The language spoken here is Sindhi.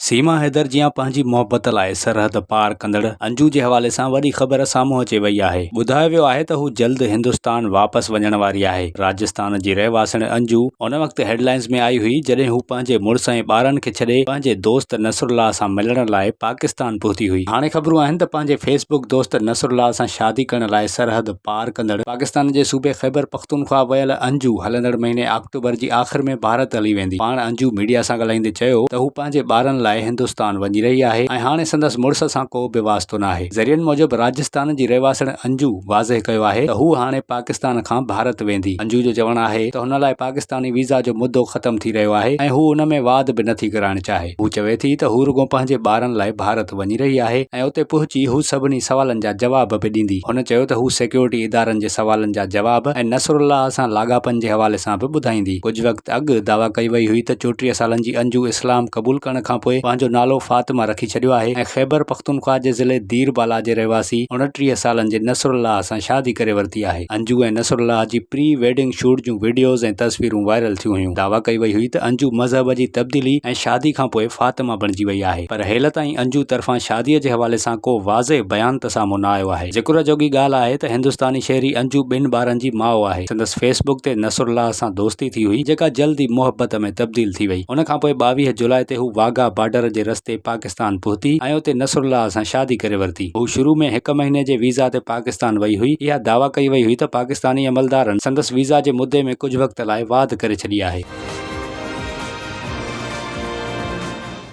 سيما حيدر جيان پنهنجي محبت لاء سرحد پار ڪندڙ انجو جي حوالي سان وڏي خبر سامهون اچي وئي آهي. ٻڌايو ويو آهي ته هو جلد هندستان واپس وڃڻ واري آهي. راجستان جي رهواسڻ انجو ان وقت هيڊلائنز ۾ آئي هئي جڏهن هو پنهنجي مڙس ۽ ٻارن کي ڇڏي پنهنجي دوست نصرالله سان ملڻ لاء پاڪستان پهتي هئي. هاڻي خبرون آهن ته پنهنجي فيس بڪ دوست نصرالله سان شادي ڪرڻ لاء سرحد پار ڪندڙ پاڪستان جي صوبي خيبر پختونخوا ويل انجو هلندڙ مهيني آڪٽوبر جي آخر ۾ ڀارت هلي ويندي. پاڻ انجو ميڊيا سان ڳالهائيندي چيو ته هو پنهنجي ٻارن لاء هندستان وڃي رهي آهي ۽ هاڻي سندس مڙس سان ڪو به واسطو ناهي. ذريعن موجب راجستان جي رهواسڻ انجو واضح ڪيو آهي ته هوء هاڻي پاڪستان کان ڀارت ويندي. انجو جو چوڻ آهي ته هن لاء پاڪستاني ويزا جو مدو ختم ٿي رهيو آهي ۽ هوء ان ۾ واڌ به نٿي ڪرائڻ چاهي. هوء چوي ٿي ته هوء رڳو پنهنجي ٻارن لاء ڀارت وڃي رهي آهي ۽ اتي پهچي هوء سڀني سوالن جا جواب به ڏيندي. هن چيو ته هوء سيڪيورٽي ادارن جي سوالن جا جواب ۽ نصرالله سان لاڳاپن جي حوالي سان به ٻڌائيندي. ڪجهه وقت اڳ دعويٰ ڪئي وئي هئي ته 34 سالن جي انجو اسلام قبول ڪرڻ کانپوء پنهنجو نالو فاطمه رکي ڇڏيو آهي ۽ خيبرپختونخوا جي ضلعي دير بالا جي رهواسي 29 سالن جي نصرالله سان شادي ڪري ورتي آهي. انجو ۽ نصرالله جي پري ويڊنگ شوٽ جون وڊيوز ۽ تصويرون وائرل ٿيون هيون. دعويٰ ڪئي وئي هئي ته انجو مذهب جي تبديلي ۽ شادي کانپوء فاطمه بڻجي وئي آهي پر هيل تائين انجو طرفان شادي جي حوالي سان ڪو واضح بيان ته سامهون نه آيو آهي. ذڪر جوڳي ڳالهه آهي ته هندستاني شهري انجو ٻن ٻارن جي ماء آهي. سندس فيس بڪ تي نصرالله سان دوستي ٿي هئي جيڪا جلد ئي محبت ۾ تبديل ٿي وئي. ان کانپوء 22 جولاء تي هو واگها بارڊر جي رستي پاڪستان پهتي ۽ اتي نصرالله سان شادي ڪري ورتي. هو شروع ۾ هڪ مهيني جي ويزا تي پاڪستان وئي هئي. اها دعويٰ ڪئي وئي هئي ته پاڪستاني عملدارن سندس ويزا جي مدي ۾ ڪجهه وقت لاء واڌ ڪري ڇڏي آهي.